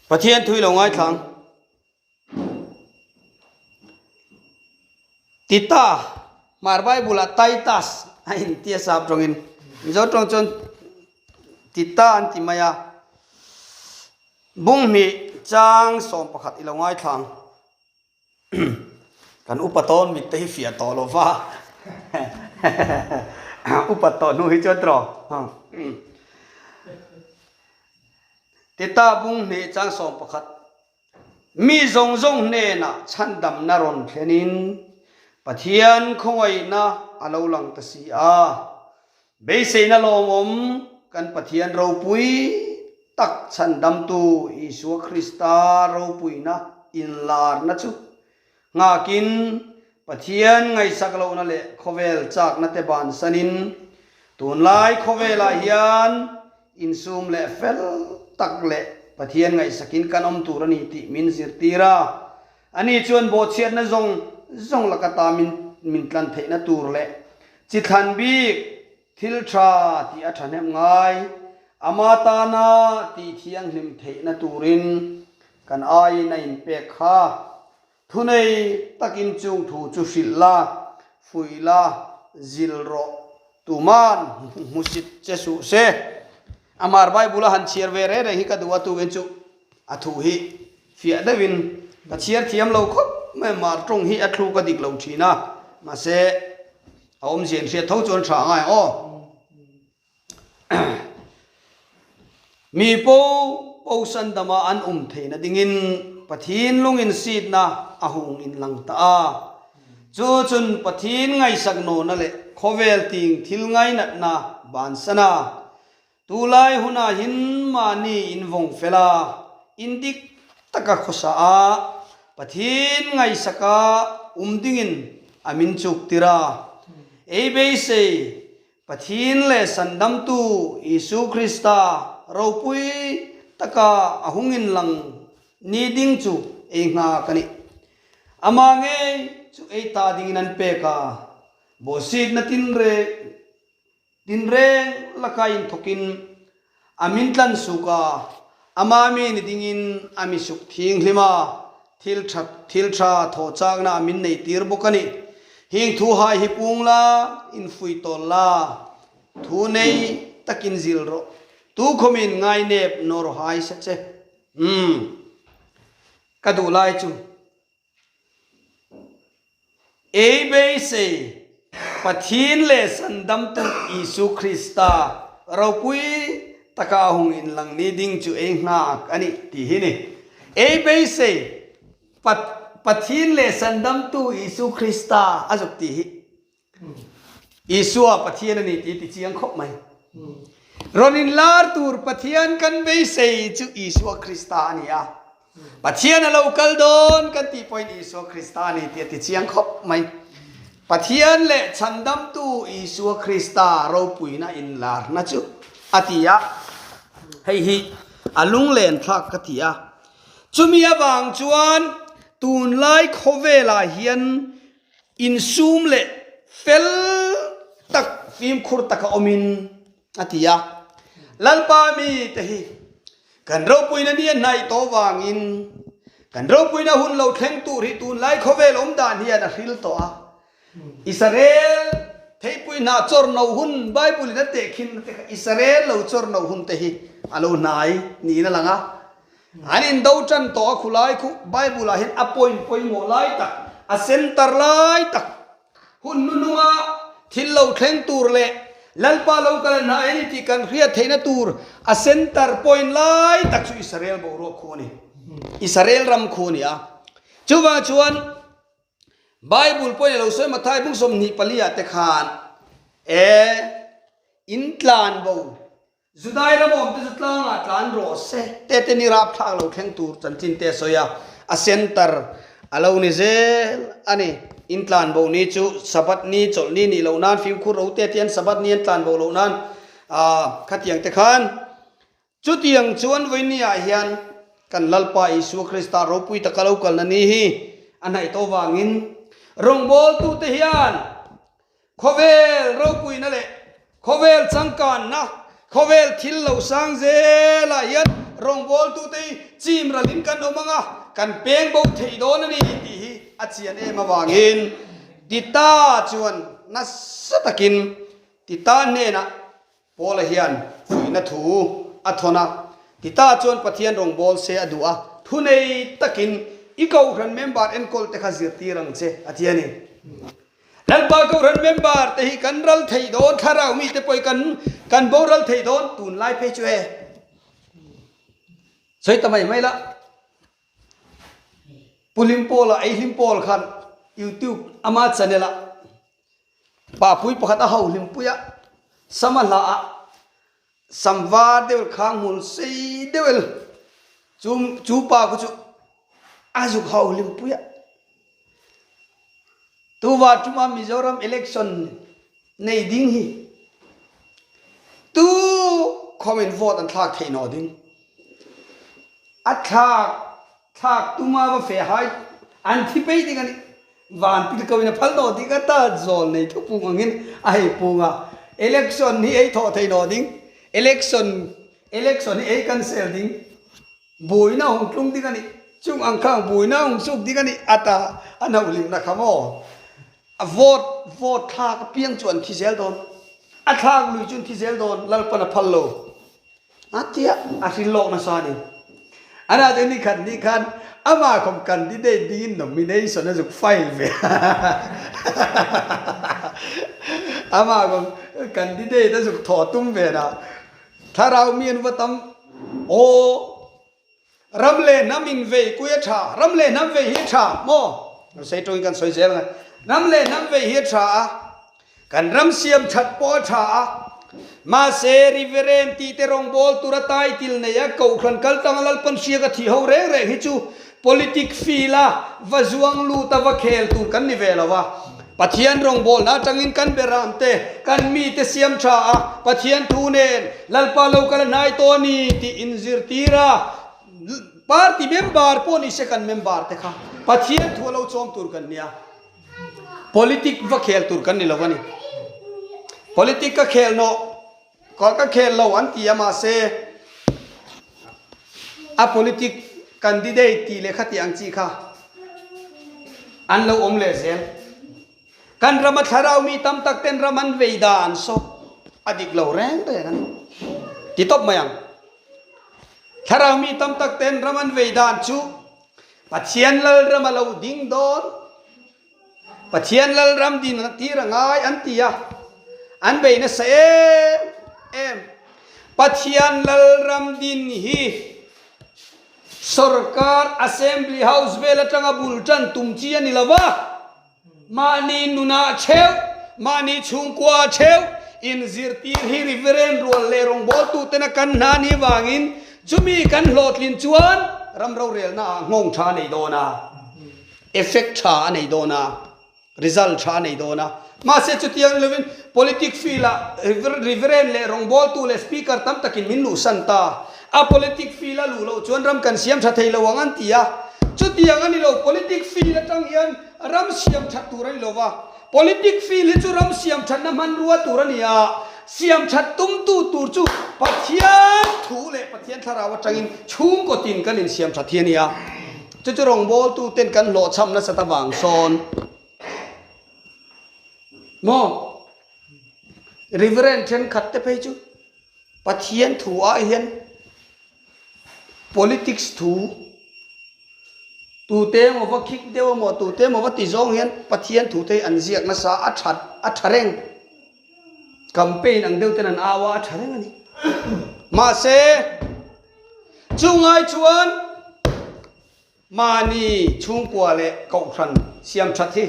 Pathian thui lo ngaithlang. Tita, Hmar Bible ah Titus a inti a sap tawngin. Mizo tawng chuan Tita an ti mai a. Bung hnih chang 11 i lo ngaithlang. Kan upa tawn mit te hi fiah tawh lo va. Upa tawh hnu hi chuan tiraw. Tita bung hnih chang 11 Mi zawng zawng hnenah chhandamna rawn thlenin Pathian khawngaihna a lo lang ta si a. Beiseina lawmawm kan Pathian ropui tak chhandamtu Isua Krista ropuina inlarna chu nghakin Pathian ngaihsak lohna leh khawvel chakna te bansanin tunlai khawvelah hian insum leh fel tak leh Pathian ngaihsakin kan awm tur a ni tih min zirtir a. Ani chuan bawhchhiatna zawng zawng laka ta min min tlan theihna tur leh chi thlan bik thil tha tih a thahnem ngai. Ama tana tih thianghlim theihna turin kan aiin a inpek kha. Thunei takin chung thu chu hrilh la, fuih la, zil rawh, tuman hmusit che suh se. Amar Bible a han chhiar ve reng reng hi ka duh a, tukin chu a thu hi fiah deuhin ka chhiar thiam lo khawp mai, mar tawng hi a thluk a dik lo thin a, mahse a awmzia in hriat tho chuan tha angai ang aw. Mi po po san dama an um theihna dingin Pathian lungin sitna a hung in lang ta a. Chu chun Pathian ngaihsak nawna leh khawvel ting thil ngainatna bansan a. Tulai hunah hin mahni in vawng fel a, in dik taka khawsa a, Pathian ngaihsaka um dingin a min chuk tir a. Ei beisei Pathian leh Sandamtu Isu Krista ropui taka a hungin lang ni ding chu ei nghak a ni. Amah ngei chu ei ta dingin an pek a, bawhsitna tinreng tinreng laka inthawkin a min tlan suk a, amah mi ni dingin a mi suk thianghlim a, thil tha thil tha thawh chakna a min nei tir bawk a ni. Hing thu hai hi pung la, infuih tawl la, thu nei takin zil rawh. Tu khawmin ngainep nawr hai se che. Umm. Ka duh lai chu. Ei beisei, Pathian leh Sandamtu Isu Krista ropui taka a hung inlang ni ding chu ei nghak a ni tih hi ni. Ei beisei, Pathian leh Sandamtu Isu Krista a zuk tih hi. Isua Pathian a ni tih ti chiang khawp mai. Rawn inlar tur Pathian kan beisei chu Isua Krista a ni a. Pathian a lo kal dawn kan tih pawhin Isua Krista a ni tih a ti chiang khawp mai. Pathian leh chhandamtu Isua Krista ropuina inlarna chu a ti a. Hei hi a lunglen thlak ka ti a. Chumi avang chuan tunlai khawvelah hian Insum leh fel tak fimkhur taka awmin a ti a. Lalpa mite hi kan ropuina ni a hnaih tawh vangin kan ropuina hun lo thleng tur hi tunlai khawvel awm dan hian a hril tawh a. Israel theipui hna chawr no hun Bible in a tehkhin te kha Israel lo chawr no hun te hi a lo hnai niin a lang a. An indo tan tawh a khulai khu Bible ah hian a point pawimawh lai tak, a center lai tak, hun nununga thil lo thleng tur leh Lalpa lo kal an hna eni tih kan hriat theihna tur a center point lai tak chu Israel boruak khu a ni. Israel ram khu a ni a. Chuvang chuan Bible pawhin a lo sawi Mathai bung 24 ah te khan e in tlan bo Judai ram awmte chu tlangah tlan rawh se. Te te ni rapthlak lo thleng tur chanchin te a sawi a, a center a lo ni zel a ni. In tlan bo ni chu Sabbath ni, chawlh ni nih loh nan fimkhur ro te tian Sabbath ni an tlan bo loh nan khatiang te khan chutiang chuan vawiin ah hian kan Lalpa Isua Krista ropui taka lo kalna ni hi a hnaih tawh vangin rawngbawltute hian Khawvel ropuina leh khawvel changkanna, khawvel thil lo sang zelah hian rawngbawltute hi chim ralin kan awm ang a, kan peng bo thei dawn a ni tih hi a chian em avangin Tita chuan nasa takin Tita hnenah Paula hian fuihna thu a thawn a, Tita chuan Pathian rawngbâwl se a duh a, thunei takin i Kohhran member enkawl te kha zirtir ang che, a ti a ni. Lalpa Kohhran member te hi kan ral thei dawn, thlarau mite pawh hi kan kan boral thei dawn, tunlai phei chu e. Sawi ta mai mai la. Pu Hlimpawla, ei Hlimpawl khan YouTube ama channel ah Papui pakhat a ho hlimpui a, sama hla ah sam var deuh khang hmul sei deuh chu chu pa khu chu a zuk ho hlimpui a. Tuva tuma Mizoram election nei ding hi tu khawmin vote an thlak theih nawh ding. A thlak thlak tuma va fe hai an thi pei ding a ni. Van pil ko in a phal nawh ding a ta zawl nei thu pung angin a hei pung a. Election hi ei thawh thei nawh ding. Election election hi ei cancel ding. Buaina hung tlung ding a ni. Chung ang khang buaina hung suk ding a ni. A ta a hnohlimna kha maw? A vote vote thlak apiang chu an thi zel dawn. A thlak lui chu an thi zel dawn. Lalpan a phal lo. A tia a hrin lawk nasa a ni. Ana chu ni khat ni khan ama khawm candidate dingin nomination a zuk file ve a. Ama khawm candidate a zuk thawh tum ve na. Thlarau mi an va tam aw ram leh hnam in vei kui a tha, ram leh hnam vei hi a tha maw? Kan sawi tawngin kan sawi zel ang a. Ram leh hnam vei hi a tha a. Kan ram siam that pawh a tha a, mahse Reverend tih te rawngbâwl tura title nei a Kohhran kal tanga Lalpan hriak a thih ho reng reng hi chu politic field a va zuang lut a va khel tur kan ni ve lo a. Pathian rawngbâwlna atangin kan beram te, kan mite siam tha a, Pathian thu nen Lalpa lo kal a hnai tawh a ni tih inzirtir a, party member pawh ni se kan member te kha Pathian thu a lo chawm tur kan nia. Politic va khel tur kan ni lo a ni. Politic ka khel nawh, ka khel lo an ti a mahse a politic candidate tih leh khati ang chi kha an lo awm leh zel. Kan rama thlarau mi tam tak ten ram an vei dan saw a dik lo reng reng a ni. Ti tawp mai ang. Thlarau mi tam tak ten ram an vei dan chu Pathian Lalram a lo ding dawn. Pathian Lalram din a tir a ngai an ti a, an bei nasa em em. Pathian Lalram din hi Sorkar Assembly House vel atanga bul tan tum chi a ni lo va. Mahni nunah theuh, mahni chhungkua theuh inzirtir hi Reverend rual leh rawngbawltutena kan hna ni vangin chumi kan hlawhtlin chuan ram rorelna ah nghawng tha a nei dawn a, effect tha a nei dawn a, result tha a nei dawn a. Mahse chutiang lovin politic field ah Reverend leh rawngbawltu leh speaker tam takin min luhsan ta. A politic field a luh loh chuan ram kan siam tha thei lo ang an ti a. Chutiang a ni lo, politic field atang hian ram siam that tur a ni lo va. Politic field hi chu ram siam thatna hmanrua tur a ni a, siam that tumtu tur chu Pathian thu leh Pathian thlarau atangin chhungkaw tin kan insiam that hi a ni a. Chu chu rawngbawltu ten kan hlawhchham nasat avang sawn maw Reverend thenkhat te phei chu Pathian thu ah hian politics thu tute emaw va khik deuh emaw tute emaw va ti zawng hian Pathian thu te hi an ziak nasa a that a tha reng campaign ang deuh ten an au a a tha reng a ni. Mahse chungai chuan Mahni chhungkua leh kohhran siam that hi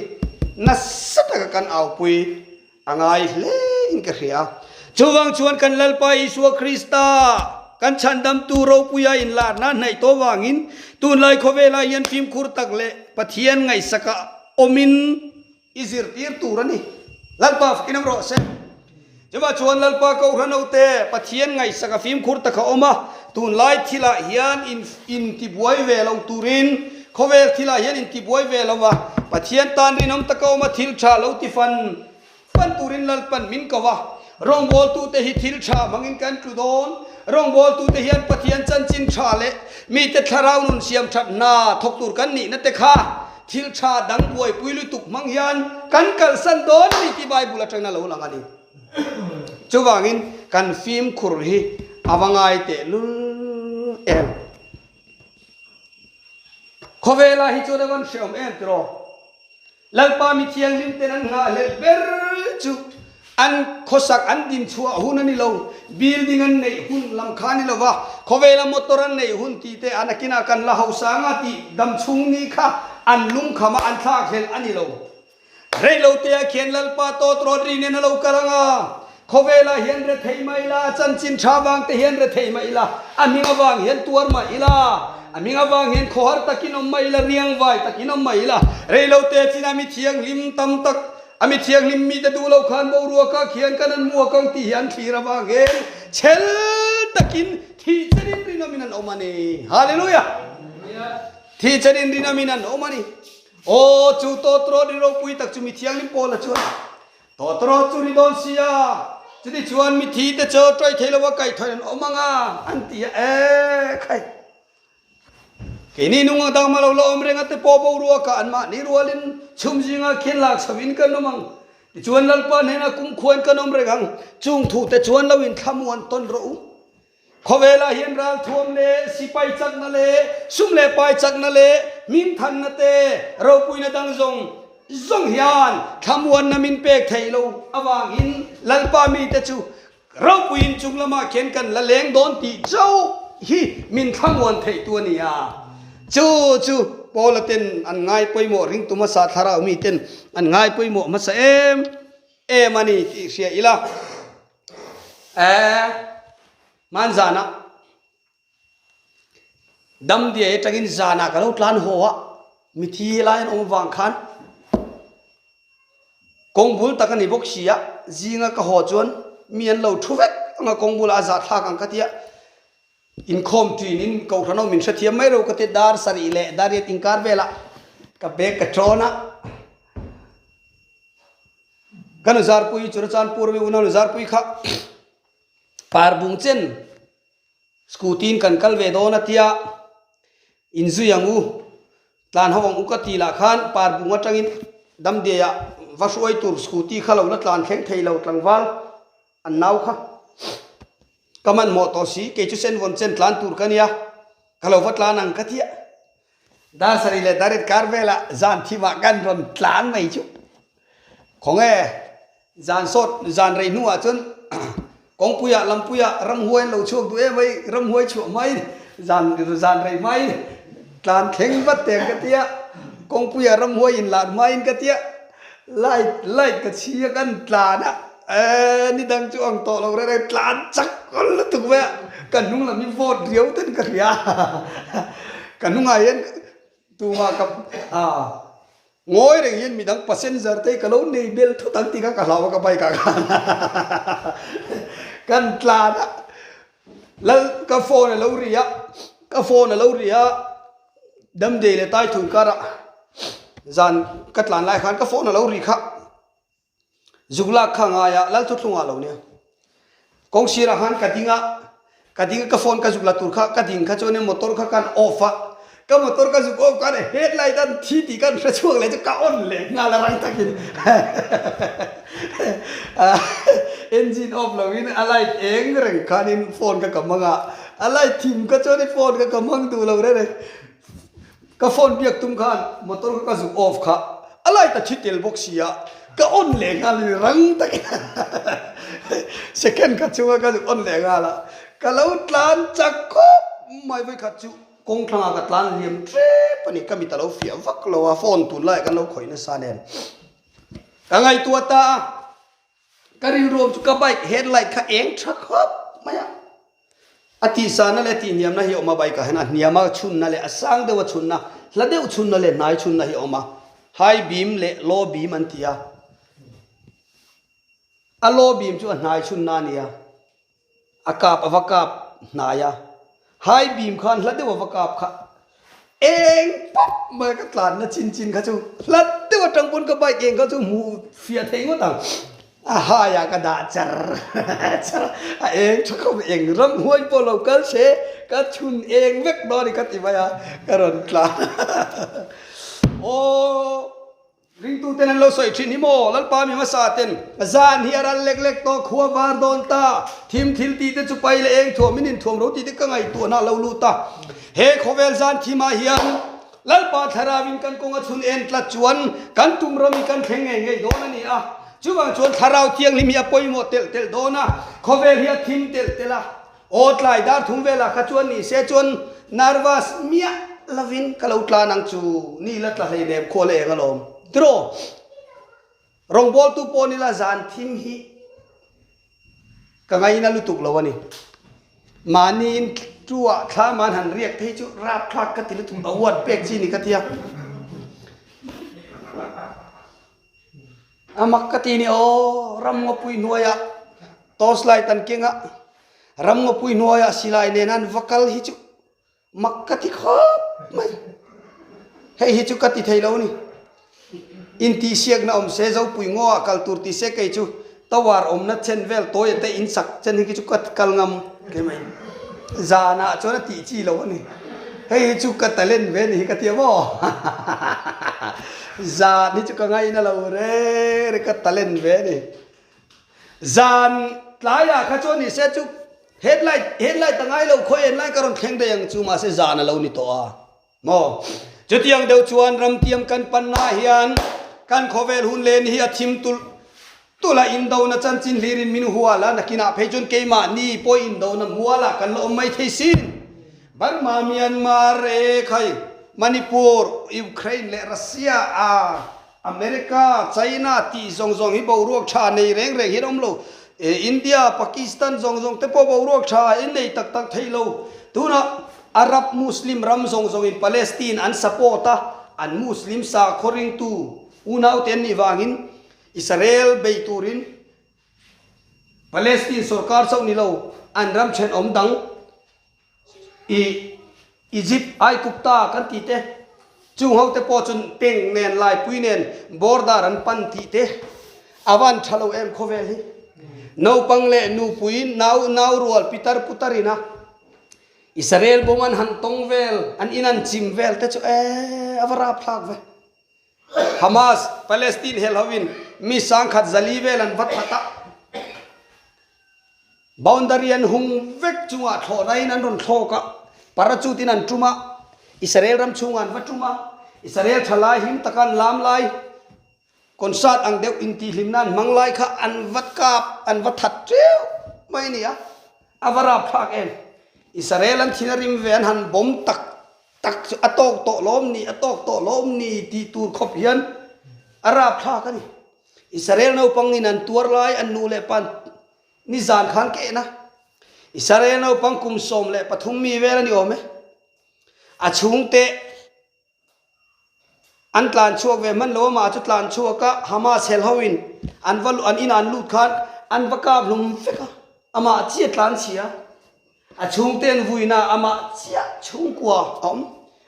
nasa taka kan aupui a ngai hle in ka hria. Chuvang chuan kan Lalpa Isua Krista kan chhandamtu ropuia inlarna hnaih tawh vangin tunlai khawvelah hian fimkhur tak leh Pathian ngaihsaka awmin I zirtir tur a ni. Lalpa fakin awm rawh se. Chuvah chuan Lalpa Kohhran hote Pathian ngaihsak a fimkhur tak a awm a, tunlai thilah hian in intibuai ve lo turin, khawvel thilah hian intibuai ve lo va, Pathian tan rinawm taka awm a thil tha lo ti fan fan turin Lalpan min ko va. Rawngbawltute hi thil tha hmangin kan tlu dawn. Rawngbawltute hian Pathian chanchin tha leh mite thlarau nun siam that hna thawk tur kan nihna te kha thil tha dang buaipui lutuk hmang hian kan kalsan dawn a ni tih Bible atangin a lo lang a ni. Chuvangin kan fimkhur hi a va ngai tehlul em. Khawvelah hi chuan a van hreawm em tiraw? Lalpa mi thianghlim ten an nghahhlelh ber chu an khawsak an din chhuah hun a ni lo, building an neih hun lam kha a ni lo va, khawvela motor an neih hun tih te an akinah kan la hausa anga tih dam chhung ni kha an lungkham a an thlakhlelh a ni lo. Reilote ah khian Lalpa tawt rawt ri nen a lo kal ang a, khawvelah hian rethei mah ila, a chanchin tha vang te hian rethei mah ila, a hming avang hian tuar mah ila, a hming avang hian khawhar takin awm mah ila, riangvai takin awm mah ila, reilote chin a mi thianghlim tam tak, a mi thianghlim mite duh lo khan boruaka khian kan an muak ang tih hi an thlir avang hian chhel takin thih chenin rinawmin an awm a ni. Hallelujah! Thih chenin rinawmin an awm a ni. Aw, chu tawtrawt ri ropui tak chu mi thianghlim Paula chuan Tawtrawt chu ri dawn sia, chuti chuan mithi te chu tawih thei lova kaihthawih an awm ang a, an ti a, e khai. Keini nung dang ma lo la awm reng a te pawh boruaka anmahni rualin chhum zinga khian lak chhoin kan awm ang. Tichuan Lalpa hnenah kumkhuain kan awm reng ang, chung thu te chuan lo inthlamuan tawn rawh u. Khawvelah hian ralthuam leh sipai chakna leh sum leh pai chakna leh hmingthanna te ropuina dang zawng zawng hian thlamuanna min pek theih lo avangin Lalpa mite chu ropuiin chung lamah khian kan la leng dawn tih chauh hi min thlamuan theih tu a ni a. Chu chu Paula ten an ngai pawimawh ringtu hmasa thlarau miten an ngai pawimawh hmasa em em a ni tih hria ila. Eh, hman zanah Damdiai atangin zanah ka lo tlan haw a, mithi lai an awm vang khan kawng bul tak a ni bawk si a, zinga ka haw chuan mi an lo thu vek ang a, kawng bulah a zahthlak ang ka ti a, inkhawm tinin kohhran ho min hrethiam mai ro ka ti dar sarih leh dariat inkar velah ka bag ka tawn a. Ka nu zarpui Churachandpur mi unau nu zarpui kha parbung chen scooty in kan kal ve dawn a tia inzui ang u tlan ho ang u ka ti lah khan parbung atangin damdiaiah va hruai tur scooty kha lo la tlan thleng thei lo tlangval an nau kha ka hmanhmawh tawh si kei chu sen vawn chen tlan tur ka nia ka lo va tlan ang ka tia. Dar sarih leh darit kar velah zan thimah kan rawn tlan mai chu. Khawnge zan sawt zan rei hnuah chuan kawngpuiah lampuiah ramhuai an lo chhuak duh em mai, ramhuai chhuah hmain zan zan rei hmain tlan thleng vat teng ka tia, kawngpuiah ramhuai inlan hmain ka tia, light light ka chhi a kan tlan a, eeh ni dang chu ang tawh lo reng reng tlan chak awl lutuk mai a, ka hnung lam hi vawt riau ten ka hria ka hnungah hian tumah ka ah ngawi reng hian midang passenger te hi ka lo nei bel thut ang tih kha ka hlau a ka bike ah khan kan tlan a lal ka phone a lo ri a ka phone a lo ri a Damdei leh Taithun karah zan ka tlan lai khan ka phone a lo ri kha zuk lak kha ngai a lal thuthlung ah lo nia kawng sirah khan ka ding a ka ding a ka phone ka zuk la tur kha ka ding kha chuan motor kha kan off a ka motor ka zuk off khan headlight an thi tih kan hre chhuak leh chu ka on leh nghal a rang takin engine off lo in a light eng reng khanin phone ka ka hmang a A light thim ka chuan i phone kha ka hmang duh lo reng reng. Ka phone biak tum khan motor kha ka zuk off kha a light a thi tel bawk si a, ka on leh nghal a ni rang takin second khat chhunga ka zuk on leh nghal a, ka lo tlan chak khawp mai vawikhat chu kawng thlangah ka tlan liam tep a ni, ka mit a lo fiah vak lo a, phone tunlaiah kan lo khawih nasa nen ka ngaihtuah ta a. Ka rilruam chu ka bike headlight kha eng tha khawp mai a. A tihsana leh tihhniamna hi a awm a bike ah hian a hniam a chhunna leh a sang deuh a chhunna, hla deuh chhunna leh hnai chhunna hi a awm a. High beam leh low beam an ti a. A low beam chu a hnai chhunna a ni a. A kap a va kap hnai a, high beam khan hla deuh a va kap kha eng pawp mai ka tlanna chin chin kha chu hla deuh atang pawn ka bike eng kha chu hmu fiah thei ngawt ang. A haiah ka dah char char a, a eng tha khawp eng ram huai pawh lo kal se ka chhun eng vek dawn i ka ti mai a, ka rawn tlan a. Aw ringtuten an lo sawi thin hi maw Lalpa mi hmasa ten zan hi a ral lek lek tawh khua var dawn ta, thim thil tih te chu pai leh eng thuam in inthuam ro tih te ka ngaihtuahna a lo lut a. He khawvel zan thimah hian Lalpa Thlarauin kan kawng a chhun en tlat chuan kan tum ram hi kan thleng ngei ngei dawn a ni a. Chuvang chuan Thlarau Thianghlim hi a pawimawh telh telh dawn a, khawvel hi a thim telh telh a. Aw tlai dar thum velah kha chuan ni se chuan nervous miah lovin ka lo tlan ang chu, ni la tla hleinem khual eng alawm. Tiraw? Rawngbawltu pawh ni la zan thim hi ka ngaina lutuk lo a ni. Mahniin tu-ah thlam an han riak te hi chu rapthlak ka ti lutuk, a uat pek chi ni ka tia. A mak ka ti ni aw, ram ngawpui hnuaiah torch light an keng a, ram ngawpui hnuaiah silai nen an va kal hi chu Mak ka ti khawp mai. Hei hi chu ka ti thei lo ni. Intihsiakna awm se Zopui ngaw ah kal tur ti se kei chu tower awmna chen vel tawi te in sak chen hi chu ka kal ngam kei mai. Zan ah chuan a tih chi lo a ni. Hei hi chu ka talent ve ni hi ka ti a maw. Zan hi chu ka ngaina lo reng reng ka talent ve a ni. Zan tlaiah kha chuan ni se chu headlight headlight a ngai lo khawi en lai ka rawn thleng daih ang chu mahse zan a lo ni tawh a maw. Chutiang deuh chuan ramtiam kan panna hian kan khawvel hun len hi a thim tulh tulh a indona chanchin hlirin min hual a nakinah phei chuan keimahni pawh indona mualah kan la awm mai thei sin. Burma, Myanmar, e khai Manipur, Ukraine leh Russia a America, China tih zawng zawng hi boruak tha nei reng reng hian awm lo. India, Pakistan zawng zawng te pawh boruak tha in nei tak tak thei lo. Tunah Arab Muslim ram zawng zawng in Palestine an support a, an Muslim sakhaw ringtu unaute an nih vangin Israel bei turin Palestine sorkar chauh ni lo, an ram thenawm dang I Egypt, Aigupta kan tih te, chung ho te pawh chuan tank nen laipui nen border an pan tih te a van tha lo em khawvel hi. Naupang leh nupui nau nau rual pitar putar ina Israel bawm an han tawng vel, an in an chim vel te chu e a va rapthlak ve. Hamas, Palestine hel hovin mi sangkhat zali vel an va that a, boundary an hung vek chungah thlawhna in an rawn thlawk a, parachute in an tum a, Israel ram chhungah an va tum a, Israel tha lai hlim taka an lam lai, concert ang deuh intihhlimna an hmang lai kha an va kap, an va that teuh mai a ni a, a va rapthlak em. Israel an thin a rim ve an han bawm tak tak chu a tawk tawh lawm ni, a tawk tawh lawm ni tih tur khawp hian a rapthlak a ni. Israel naupang in an tuar lai an nu leh pa nizan khan ka en a, Israel naupang kum 13 mi vel a ni awm e, a chhungte an tlan chhuak ve hman lo amah chu tlan chhuak a, Hamas hel ho in an va an inah an lut khan an va kap hlum vek a, amah chiah tlan chhia. A chhungte an vuina amah chiah chhungkua a awm.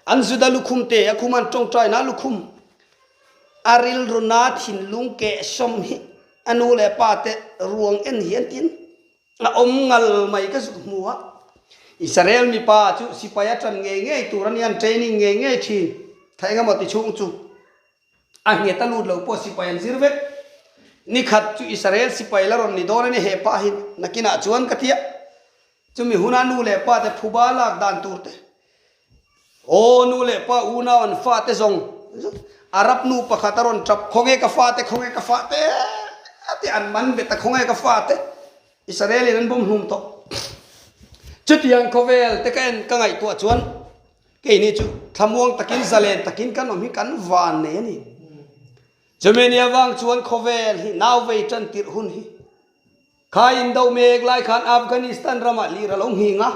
An Juda lukhum te a khum an tawngtaina lukhum a rilruna thinlung keh sawm hi a nu leh pa te ruang en hian tin a awm ngal mai ka zuk hmu a. Israel mipa chu sipai a tan ngei ngei tur a nia an training ngei ngei thin. Tha engemaw ti chhung chu. A nghet a lut lo pawh sipai an zir vek. Nikhat chu Israel sipai la rawn ni dawn a ni he pa hi nakinah chuan ka tia. Chumi huna nu leh pa te phuba lak dan tur te. Aw nu leh pa unau an fa te zawng Arab nu pakhat a rawn tap khawnge ka fa te khawnge ka fa te ti an man bet a khawnge ka fa te Israel in an bawm hlum tawh. Chutiang khawvel te ka en ka ngaihtuah chuan Keini chu thlamuang takin zalen takin kan awm hi kan van nei a ni. Chumi ni avang chuan khawvel hi nau vei tan tirh hun hi kha indo mek lai khan Afghanistan ramah lir a lo nghing a,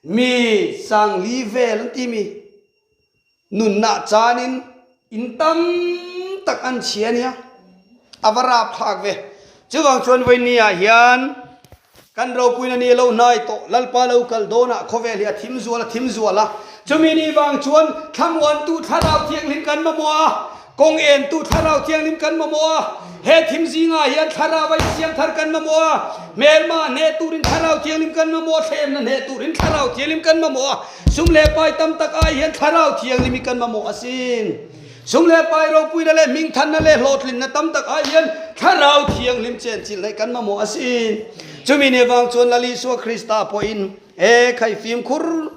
mi sangli vel an ti mi nunna chanin in tam tak an chhia nia, a va rapthlak ve. Chuvang chuan vawinia hian kan ropuina ni lo hnai tawh, Lalpa lo kal dawnah khawvel hi a thim zual a thim zual a. Chumi ni vang chuan thlamuantu thlarau thianghlim kan mamawh a. Kawng entu Thlarau Thianghlim kan mamawh a, he thim zingah hian Thlarau a insiam thar kan mamawh a, hmelma hneh turin Thlarau Thianghlim kan mamawh a, thlemna hneh turin Thlarau Thianghlim kan mamawh a, sum leh pai tam tak ai hian Thlarau Thianghlim hi kan mamawh asin. Sum leh pai ropuina leh hmingthanna leh hlawhtlinna tam tak ai hian Thlarau Thianghlim chenchilh hi kan mamawh asin. Chumi ni avang chuan Lal Isua Krista pawhin he khaifimkhur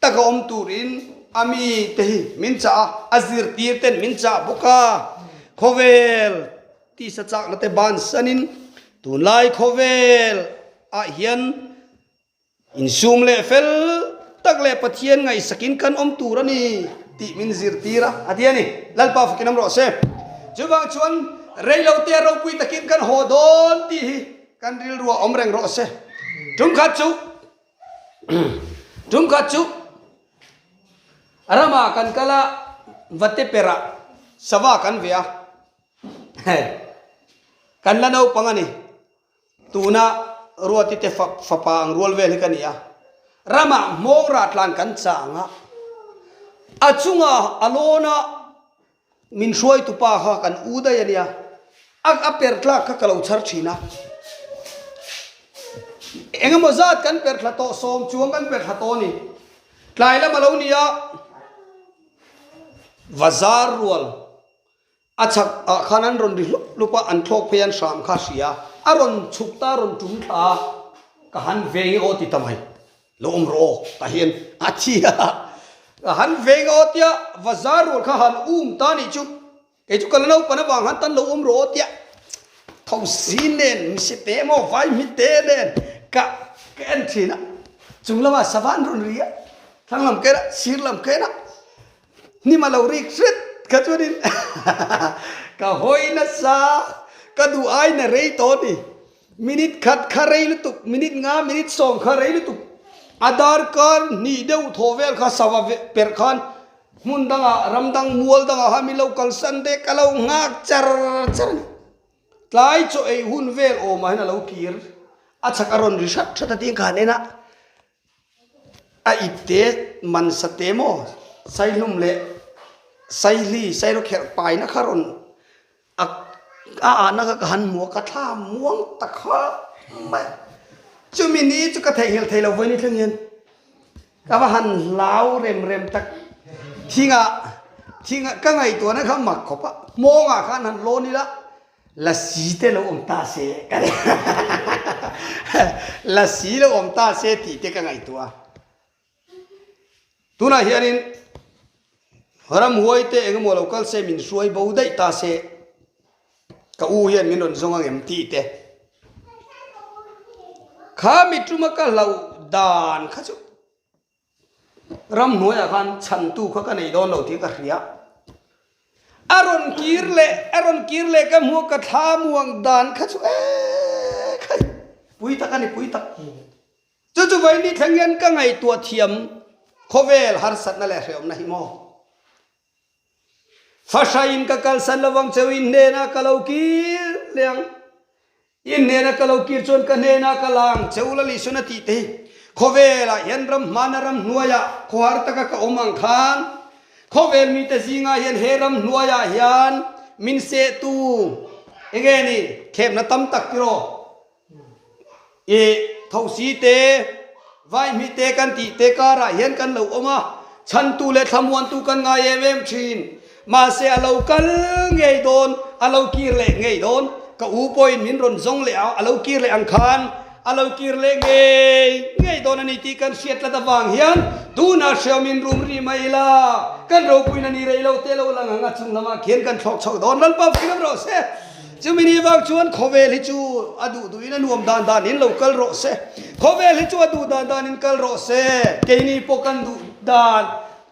taka awm turin a mite hi min chah a, a zirtir ten min chah bawk a. Khawvel tisa chakna te bansanin tunlai khawvel ah hian insum leh fel tak leh Pathian ngaihsakin kan awm tur a ni tih min zirtir a, a ti a ni. Lalpa fakin awm rawh se. Chuvang chuan reilote ropui takin kan haw dawn tih hi kan rilruah awm reng rawh se. Tumkhat chu Tumkhat chu ramah kan kal a, vate perah sava kan ve a, kan la naupang a ni. Tuna Ruati te fapa ang rual vel hi ka ni a, ramah hmawng rah tlan kan chang a, a chungah a lawn a, Min hruaitu pa kha kan u daih a nia, a a per tlak kha ka lo chhar thin a. Eng emaw zat kan per thla tawh, sawm chuang kan per thla tawh a ni. Tlai lam a lo ni a, Vazar rual a chhak ah khan an rawn ri hlup hlup a, an thlawk phei an hram kha a hria a, a rawn chhuk ta, a rawn tum thla a, ka han veng e aw ti ta mai. Lo awm rawh aw tah hian a thi a, ka han veng aw tia Vazar rual kha han um ta nih chu, kei chu ka la naupan avang han tan lo awm rawh aw tia thosi nen misi te emaw vai mi te nen ka ka en thin a, chung lamah sava an rawn ri a, thlang lam ken a sir lam ken a hnim a lo rik hret kha chuanin ka hawi nasa ka duh aiin a rei tawh a ni. Minute khat kha rei lutuk, minute nga, minute sawm kha rei lutuk. A darkar hnih deuh thaw vel kha sava perh khan hmun dangah, ram dang, mual dangah khan min lo kalsan te ka lo nghak char char a ni. Tlai chaw ei hun vel awmah hian a lo kir, a chhak a rawn ri hrat hrat a tih kha han en a, a ip te man sa te maw saihlum leh saihli sairawkherh paina kha rawn A a ahna kha ka han hmu a, ka thla muang ta khawp mai. Chumi ni chu ka theihnghilh thei lo vawi ni thleng hian ka va han hlau rem rem tak. Thingah thingah ka ngaihtuahna kha mak khawp a, hmawngah khan han lawn ila lasi te lo awm ta se ka ti lasi lo awm ta se tih te ka ngaihtuah a. Tunah hianin ramhuai te engemaw lo kal se min hruai bo daih ta se ka u hian min rawn zawng ang em tih te kha mituma ka hlauh dan kha chu ramhnuaiah khan chhantu kha ka nei dawn lo tih ka hria. A rawn kir leh a rawn kir leh ka hmuh ka thla muang dan kha chu eee khai pui tak a ni pui tak. Chu chu vaini thleng hian ka ngaihtuah thiam khawvel harsatna leh hrehawmna hi maw? Fahrain ka kalsan lovang cheu in hnenah ka lo kir leh ang. In hnenah ka lo kir chuan ka hnenah ka la ang cheu la Lisun a tih te hi. Khawvelah hian ram hmana ram hnuaiah khawhar taka ka awm ang khan khawvel mite zingah hian he ram hnuaiah hian min sehtu enge ni thlemna tam tak tiraw? I thosi te, vaihmih te kan tih te karah hian kan lo awm a, chhantu leh thlamuantu kan ngai em em thin. Mahse a lo kal ngei dawn, a lo kir leh ngei dawn. Ka u pawhin min rawn zawng leh a, a lo kir leh ang khan a lo kir leh ngei ngei dawn a ni tih kan hriat tlat avang hian tunah hriamin rum ri mai ila, kan ropuina ni rei lo te lo lang ang a chung lamah khian kan thlawk chho dawn. Lalpa fiam rawh se. Chumi ni vang chuan khawvel hi chu a duh duhin a nuam dan danin lo kal rawh se. Khawvel hi chu a duh dan danin kal rawh se. Keini pawh kan duh dan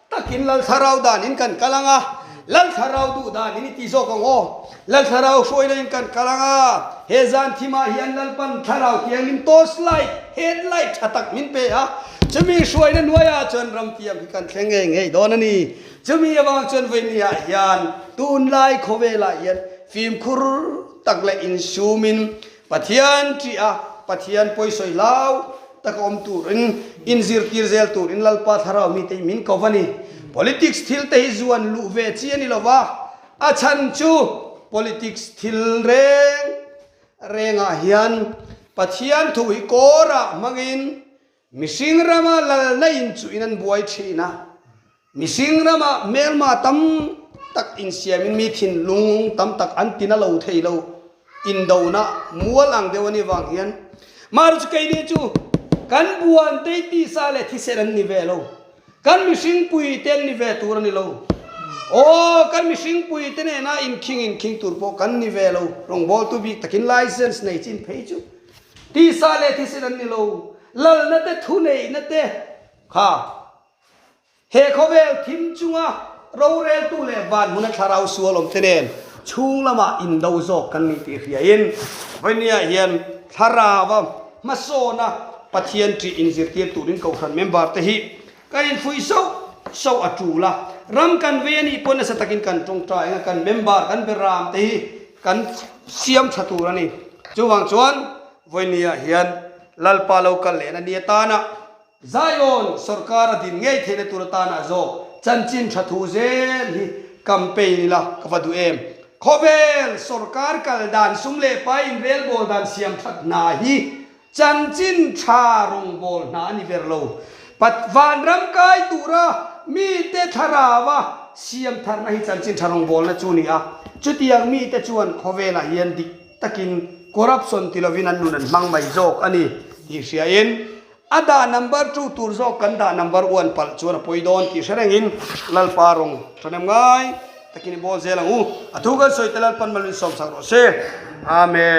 takin Lalthlarau danin kan kal ang a. Lalthlarau duh danin i ti zawk ang aw. Lalthlarau hruaina in kan kal ang a. He zan thimah hian Lalpan Thlarau Thianghlim torch light, head light tha tak min pe a. Chumi hruaina hnuaiah chuan ramtiang hi kan thleng ngei ngei dawn a ni. Chumi avang chuan vawinia hian tunlai khawvelah hian fimkhur tak leh insumin Pathian ṭih a, Pathian pawisawi hlau taka awm turin inzirtir zel turin Lalpa Thlarau mite hi min ko va ni. Politics thil te hi zuan luh ve chi a ni lo va. A chhan chu politics thil reng rengah hian Pathian thu hi kawrah hmangin mihring rama lalna inchuhin an buai thin a. Mihring rama hmelma tam tak insiamin mi thinlung tam tak an tina lo thei lo. Indona mual ang deuh a nih vang hian Mar chu keini chu kan buan tei tisa leh thisen an ni ve lo. Kan mihring pui te an ni ve tur a ni lo. Aw, kan mihring pui te nena inkhing inkhing tur pawh kan ni ve lo. Rawngbawltu bik takin license nei chin phei chu tisa leh thisen an ni lo. Lalna te thuneihna te kha. He khawvel thim chunga roreltu leh van hmuna thlarau sual awm te nen chhung lamah indo zawk kan nih tih hriain vawinia hian thlarauva hmasawna Pathian ṭih inzirtir turin Kohhran member te hi kan infuih sauh sauh a ṭul a. Ram kan vei a nih pawh nasa takin kan ṭawngṭai anga kan member kan beram te hi kan siam ṭha tur a ni. Chuvang chuan vawinia hian Lalpa lo kal lehna ni atana Zion sorkar a din ngei theihna tur atana zawk chanchin tha thu zel hi campaign ila ka va duh em. Khawvel sorkar kal dan sum leh pai inrelbawl dan siam that hna hi chanchin tha rawngbâwl hna a ni ber lo. Pat vanram kai tura mite thlarau-a siam tharna hi chanchin tha rawngbâwlna chu a ni a. Chutiang mite chuan khawvelah hian dik takin corruption ti lovin an nun an hmang mai zawk a ni tih hriain A dah number two tur zawk kan dah number one palh chuan a pawi dawn tih hre rengin Lalpa rawng ṭhahnem ngai takin i bawl zel ang u. A thu kan sawi te Lalpan malin sawmsak rawh se. Amen.